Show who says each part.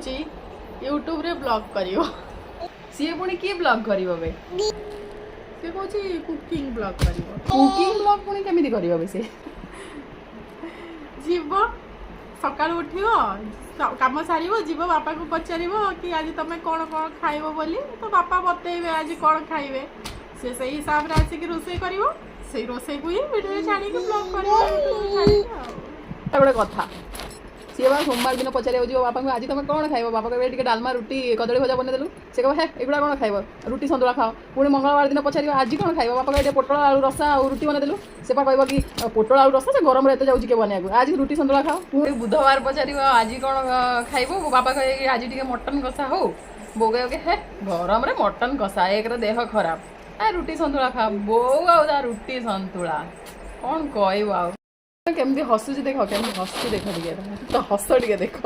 Speaker 1: କହୁଛି ୟୁଟ୍ୟୁବରେ ବ୍ଲଗ୍ କରିବ।
Speaker 2: ସିଏ ପୁଣି କିଏ ବ୍ଲଗ୍ କରିବ ବେ?
Speaker 1: ସେ କହୁଛି କୁକିଂ ବ୍ଲଗ୍ କରିବ।
Speaker 2: କୁକିଂ ବ୍ଲଗ୍ ପୁଣି କେମିତି କରିବ ବେ ସେ?
Speaker 1: ଯିବ, ସକାଳୁ ଉଠିବ, କାମ ସାରିବ, ଯିବ, ବାପାକୁ ପଚାରିବ କି ଆଜି ତମେ କ'ଣ କ'ଣ ଖାଇବ ବୋଲି। ତ ବାପା ବତେଇବେ ଆଜି କ'ଣ ଖାଇବେ। ସେ ସେଇ ହିସାବରେ ଆସିକି ରୋଷେଇ କରିବ। ସେଇ ରୋଷେଇକୁ ହିଁ ଭିଡ଼ିଓରେ ଛାଡ଼ିକି ବ୍ଲଗ୍ କରିବ, ୟୁଟ୍ୟୁବରେ ଛାଡ଼ିକି ଆଉ।
Speaker 2: ଏଟା ଗୋଟେ କଥା। ସିଏ ବା ସୋମବାର ଦିନ ପଚାରିବାକୁ ଯିବ ବାପାଙ୍କୁ, ଆଜି ତମେ କ'ଣ ଖାଇବ? ବାପା କହିବେ, ଟିକେ ଡାଲମା, ରୁଟି, କଦଳୀ ଭଜା ବନେଇଦେଲୁ। ସେ କହିବ, ହେ, ଏଗୁଡ଼ା କ'ଣ ଖାଇବ, ରୁଟି ସନ୍ତୁଳା ଖାଅ। ପୁଣି ମଙ୍ଗଳବାର ଦିନ ପଚାରିବ, ଆଜି କ'ଣ ଖାଇବ? ବାପା କହିବେ, ଟିକେ ପୋଟଳ ଆଳୁ ରସା ଆଉ ରୁଟି ବନେଇଦେଲୁ। ସେ ପା କହିବ କି ପୋଟଳ ଆଳୁ ରସା ସେ ଗରମରେ ଏତେ ଯାଉଛି କିଏ ବନେଇବାକୁ, ଆଜି ରୁଟି ସନ୍ତୁଳା ଖାଅ। ପୁଣି ବୁଧବାର ପଚାରିବ, ଆଜି କ'ଣ ଖାଇବୁ? ବାପା କହିବେ କି ଆଜି ଟିକେ ମଟନ୍ କଷା ହଉ। ବୋଉ କହିବ କି ହେ, ଗରମରେ ମଟନ୍ କଷା, ଏକରେ ଦେହ ଖରାପ, ଆ ରୁଟି ସନ୍ତୁଳା ଖାଅ। ବୋଉ ଆଉ ତା ରୁଟି ସନ୍ତୁଳା କ'ଣ କହିବ ଆଉ। କେମିତି ହସୁଛି ଦେଖ, କେମିତି ହସୁଛି ଦେଖ ଟିକେ, ତ ହସ ଟିକେ ଦେଖ।